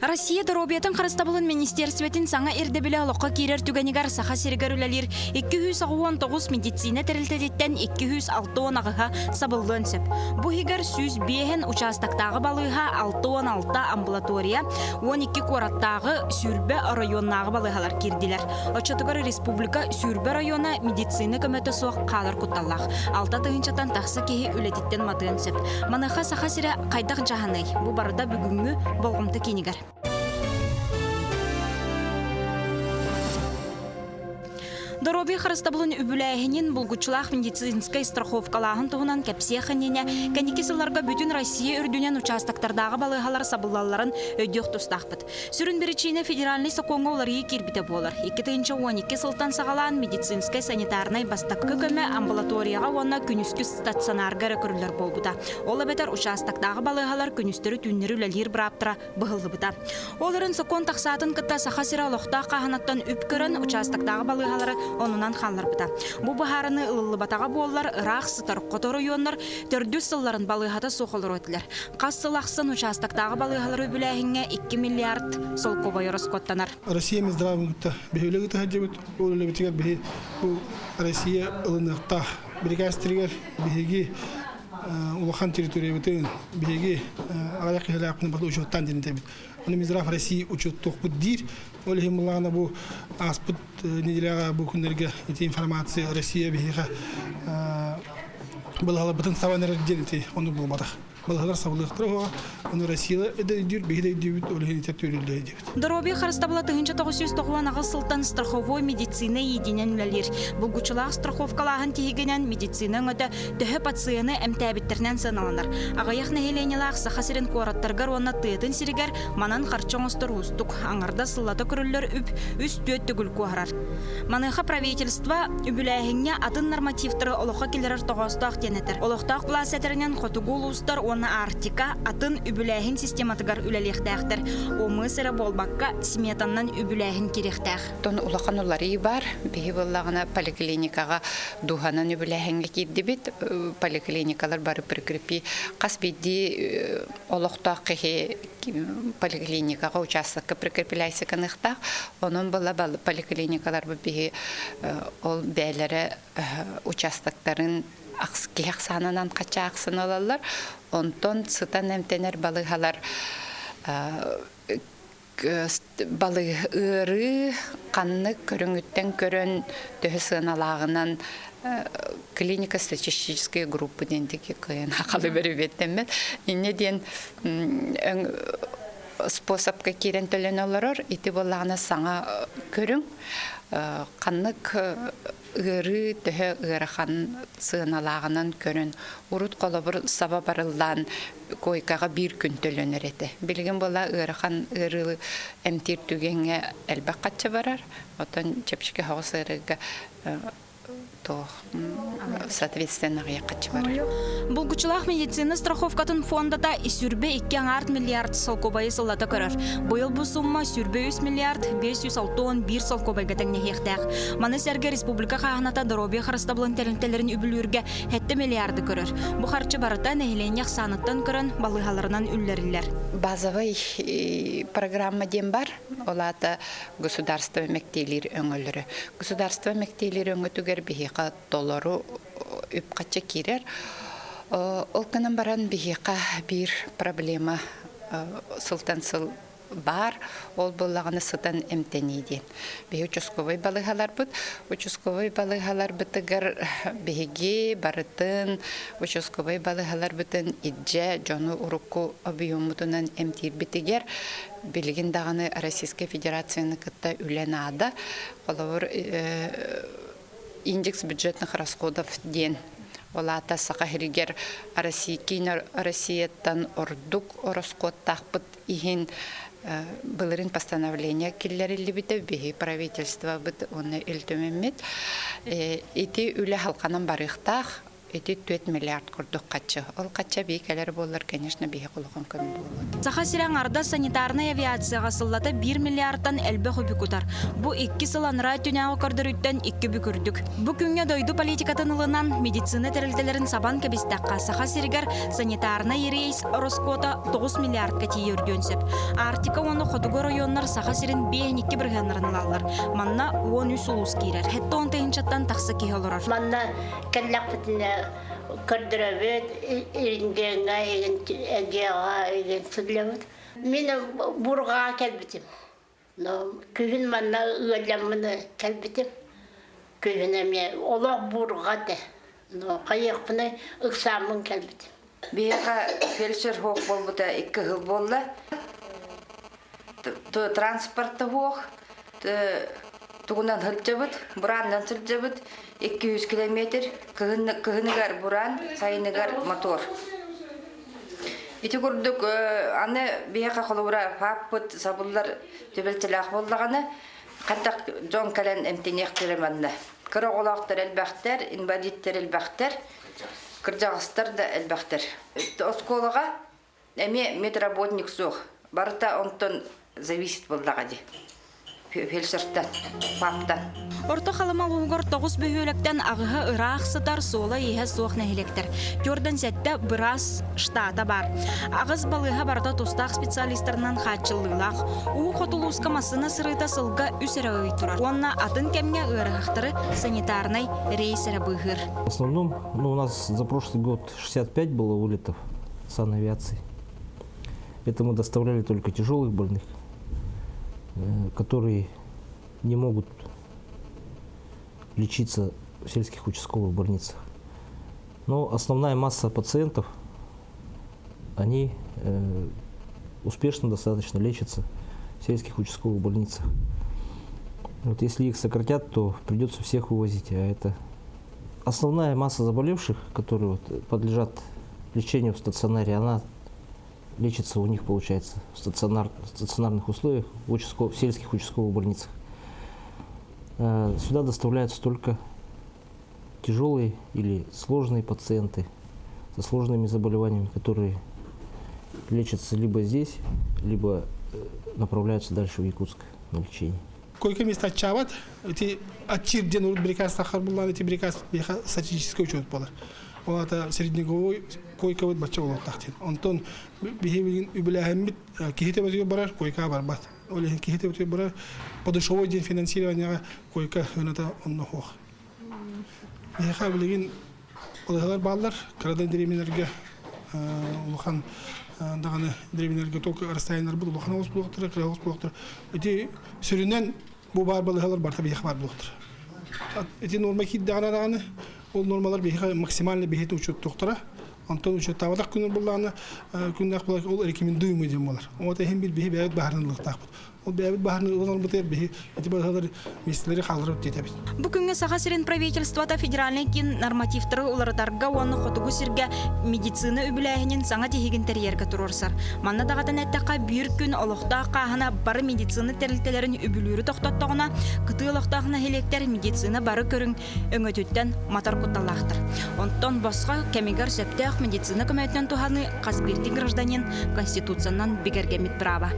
Россия доруобуйатын харыстабылын министиэрстибэтин саҥа ирдэбилэ олоххо киирэр түгэнигэр Саха сиригэр үлэлиир 289 медицина тэрилтэтиттэн 268-һа сабыллыан сөп. Бу иһигэр 105 участоктааҕы балыыһа, 66 амбулатория, 12 куораттааҕы, 20 оройуоннааҕы балыыһалар киирдилэр. Оччотугар республика 20 оройуона медицина көмөтө суох хаалар кутталлаах. 6 тыһыынчаттан тахса киһи үлэтиттэн матыан сөп. Маныаха Саха сирэ хайдах дьаһаный? Бу барыта бүгүҥҥү болҕомто киинигэр. Доруобуйа харыстабылын үбүлээһинин булгуччулаах медицинскэй страховкалааһын туһунан кэпсиэх иннинэ кэнники сылларга бүтүн Россия үрдүнэн участоктардааҕы балыыһалар сабыллалларын өйдүөх тустаахпыт. Сүрүн биричиинэ федеральнай сокуоҥҥа уларыйыы киирбитэ буолар. 2012 сылтан саҕалаан медицинскэй санитарнай бастакы көмө амбулаторияҕа уонна күнүскү стационарга эрэ көрүллэр буолбута. Ол эбэтэр участоктааҕы балыыһалар күнүстэри-түүннэри үлэлиир бырааптара быһыллыбыта. Ол эрэн сокуон тахсаатын кытта Саха сирэ олохтоох хааһынаттан үп көрөн участоктааҕы балыыһалары оннунан хаалларбыта. Бу быһаарыныы ылыллыбатаҕа буоллар, ыраах сытар хоту оройуоннар төрдүс сылларын балыыһата суох олоруо этилэр. Хас сыл ахсын участоктааҕы балыыһалары үбүлээһиҥҥэ 2 миллиард солкуобай ороскуоттанар. Россия Минздравын кытта биһи үлэ ыытыһа Ол үлэбитигэр биһи бу Россия ылыныахтаах бирикээстэригэр биһиги улахан территориябытын биһиги аҕыйах киһилээхпин барыта учуоттаан диэн этэбит. Ону Минздрав России учуоттуохпут диир. Ол иһин былаана бу ааспыт неделяҕа бу күннэргэ ити информация Россия биһиэхэ балыһаларбытын сабан эрэр диэн ити ону буолбатах. Балыһалар сабылыахтара уоҕа, ону Россия да өйдүүр, биһи да өйдүүбүт, ол иһин ити түөрүллэ диэбит. Доруобуйа харыстабыла 1998 сылтан страховой медицина иитинэн үлэлиир. Булгуччулаах страховкалааһын тиһигинэн медицина өҥөтө төһө пациены эмтээбиттэринэн сыаналанар. Аҕыйах нэһилиэнньэлээх Саха сирин куораттарыгар уонна тыатын сиригэр манан харчы оҥостор уустук. Аҥардас сыллата көрүллэр үп үс-түөрт төгүл куоһарар. Маныаха правительство үбүлээһиҥҥэ атын нормативтары олоххо киллэрэр тоҕоостоох диэн этэр. Олохтоох былаас этэринэн хотугу улуустар уонна Арктика атын үбүлээһин систематыгар үлэлиэхтээхтэр. ОМС эрэ буолбакка, сметаннан үбүлээһин киириэхтээх. Тон улахан уларыы бар. Биһи буоллаҕына поликлиникаҕа дууһанан үбүлээһиҥҥэ киирдибит. Поликлиникалар бары прикрепи хас биирдии олохтоох киһи поликлиникаҕа учаастакка прикрепляйся гыныахтаах. Онон была поликлиникаларбыт биһи ол бээлэрэ участоктарын киһи ахсаанынан хача ахсын ылаллар. Онтон сытан эмтэнэр балыыһалар балыы ыарыы ханнык көрүҥүттэн көрөн төһө сыаналааҕынан клиника статистической группы диэн тики кыайан халы бэрибиэттэммэт инньэ диэн способка киирэн төлөн олорор ити буоллаҕына саҥа көрүҥ ханнык ыарыы төһө ыарахан сыаналааҕынан көрөн, урут холобур саба барыллаан койкаҕа биир күн төлөнөр этэ. Билигин буола ыарахан ыарыы эмтиир түгэҥҥэ элбэх хачча барар, оттон чэпчэки соҕус ыарыыга туох соответственно аҕыйах хачча барар. Булгуччулаах медицина страховкатын фондата сүүрбэ икки аҥаар миллиард солкуобайы сыллата көрөр. Быйыл бу сумма 23 миллиард 561 солкуобайга тэҥнэһиэхтээх. Маны сэргэ республика хааһыната доруобуйа харыстабылын тэрилтэлэрин үбүлүүргэ 7 миллиарды көрөр. Бу харчы барыта нэһилиэнньэ ахсааныттан көрөн балыыһаларынан үллэриллэр. Базовай программа диэн бар. Ол аата государство мэктиэлиир өҥөлөрө. Государство мэктиэлиир өҥөтүгэр биһиэхэ толору үп-харчы киирэр. Ол гынан баран биһиэхэ биир проблема сылтан сыл баар, ол буоллаҕына сытан эмтэнии диэн. Биһи участковай балыыһаларбыт, участковай балыыһаларбытыгар биһиги барытын участковай балыыһаларбытын илдьэ дьону урукку объеммутунан эмтиирбитигэр билигин даҕаны Российскай Федерацияны кытта үлэ наада. Холобур, индекс бюджетных расходов диэн ол аата Саха сиригэр Россияттан ордук ороскуоттаахпыт иһин былырыын постановление киллэриллибитэ биһи правительствобыт уонна Ил Түмэммит ити үлэ халханан барыахтаах. Ити 4 миллиард курдук хаччы. Ол хачча бии кэлэр буоллар, конечно, биһи улахан көмө буолуо. Саха сирэ аҥардас санитарнай авиацияҕа сыллата 1 миллиардтан элбэх үбү кутар. Бу икки сыл анараа өттүнээҕи көрдөрүүттэн икки бүк үрдүк. Бу күҥҥэ дойду политикатын ылынан, медицина тэрилтэлэрин сабан кэбистэххэ, Саха сиригэр санитарнай рейс ороскуота 9 миллиардка тиийэ үрдүөн сөп. Арктика уонна хотугу оройуоннар Саха сирин 5-2 бырыһыаннарын ылаллар. Манна 13 улуус киирэр. 70 тыһыынчаттан тахса киһи олорор. Манна кэллэхпитинэ көрдөрөбүт, ириндиэҥҥэ, эгиэҕэ игин сылдьабыт. Мин бурҕаа кэлбитим. Но күһүн манна ыалдьаммын кэлбитим. Күһүн эмиэ олох бурҕа этэ. Но хайыахпыный ыксааммын кэлбитим. Биһиэхэ фельдшер суох буолбута икки сыл буолла. Транспорт суох, тугунан сылдьабыт, бураанынан сылдьабыт, 200 километр, кыһыныгар буран, сайыныгар мотор. Ити курдук аны биһиэхэ холобура фаппыт сабыллар түбэлтэлээх буоллаҕына, хантах дьон кэлэн эмтэниэхтэрэ манна. Кыра оҕолоохтор элбэхтэр, инвалидтэр элбэхтэр, кырдьаҕастар да элбэхтэр. Оскуолаҕа Эмиэ медработник суох. Барыта онтон зависит буоллаҕа дии. Фельдшертан, ФАПтан. Орто Халыма улууһугар тоҕус бөһүөлэктэн аҕыһа ыраах сытар суола-ииһэ суох нэһилиэктэр. Түөртэн сэттэ быраас штата баар. Аҕыс балыыһа барыта тустаах специалистарынан хааччыллыылаах. Уу хоту улууска массыына сырыыта сылга үс эрэ ый турар. Уонна атын кэмҥэ ыарыһахтары санитарнай рейс эрэ быыһыыр. В основном, ну, у нас за прошлый год 65 было вылетов санавиации. Это мы доставляли только тяжелых больных, которые не могут лечиться в сельских участковых больницах. Но основная масса пациентов, они успешно достаточно лечатся в сельских участковых больницах. Вот если их сократят, то придется всех вывозить, а это основная масса заболевших, которые вот подлежат лечению в стационаре, она лечится у них, получается, в, стационарных условиях, в, участков, в сельских участковых больницах. Сюда доставляются только тяжелые или сложные пациенты со сложными заболеваниями, которые лечатся либо здесь, либо направляются дальше в Якутск на лечение. Койка место аччаабат, ити аччыыр диэн урут бирикээс таххар буллаан ити бирикээс биһиэхэ статистическай учет буолар. Ол аата среднеговой койкабыт бачча буолуохтаах диэн. Онтон биһи билигин үбүлээһиммит киһи төбөтүгэр барар, койкаҕа барбат. Ол иһин киһи төбөтүгэр барар подушевой диэн финансированияҕа койка сыаната онно суох. Биһиэхэ билигин балыыһалар бааллар, кырадан дэриэбинэлэргэ улахан даҕаны дэриэбинэлэргэ только расстояниеларбыт улахан оҕус буолуохтара, кыра оҕус буолуохтара. Ити сүрүнэн бу баар балыыһалар барыта биһиэхэ баар буолуохтара. Ити норма киирдэҕинэ даҕаны ол нормалар биһиэхэ максимально биһиэхэ учуоттуохтара. Онтон учуоттаабатах күнүр буллаҕына күннээх буолар ол рекомендуемый диэн буолар. Ол иһин бир биһи бэйэбит баһарын ылыахтаахпыт. Ол бэйэбит баһарын ылан ылбытыгар биһи ити балыыһалар миэстэлэри хаалларабыт диэтэбит. Бу күҥҥэ Саха сирин правительствота федеральнай киин нормативтары уларытарга уонна хотугу сиргэ медицина үбүлээһинин саҥа тиһигин тэрийэргэ туруорсар. Манна даҕатан эттэххэ, биир күн олохтоох хааһына бары медицина тэрилтэлэрин үбүлүүрү тохтоттоҕуна, кытыы олохтоох нэһилиэктэр медицина бары көрүҥ өҥөтүттэн матар кутталлаахтар. Онтон босхо кэмигэр сөптөөх медицина көмөтүнэн туһаныы хас биирдии гражданин Конституциянан бигэргэммит права.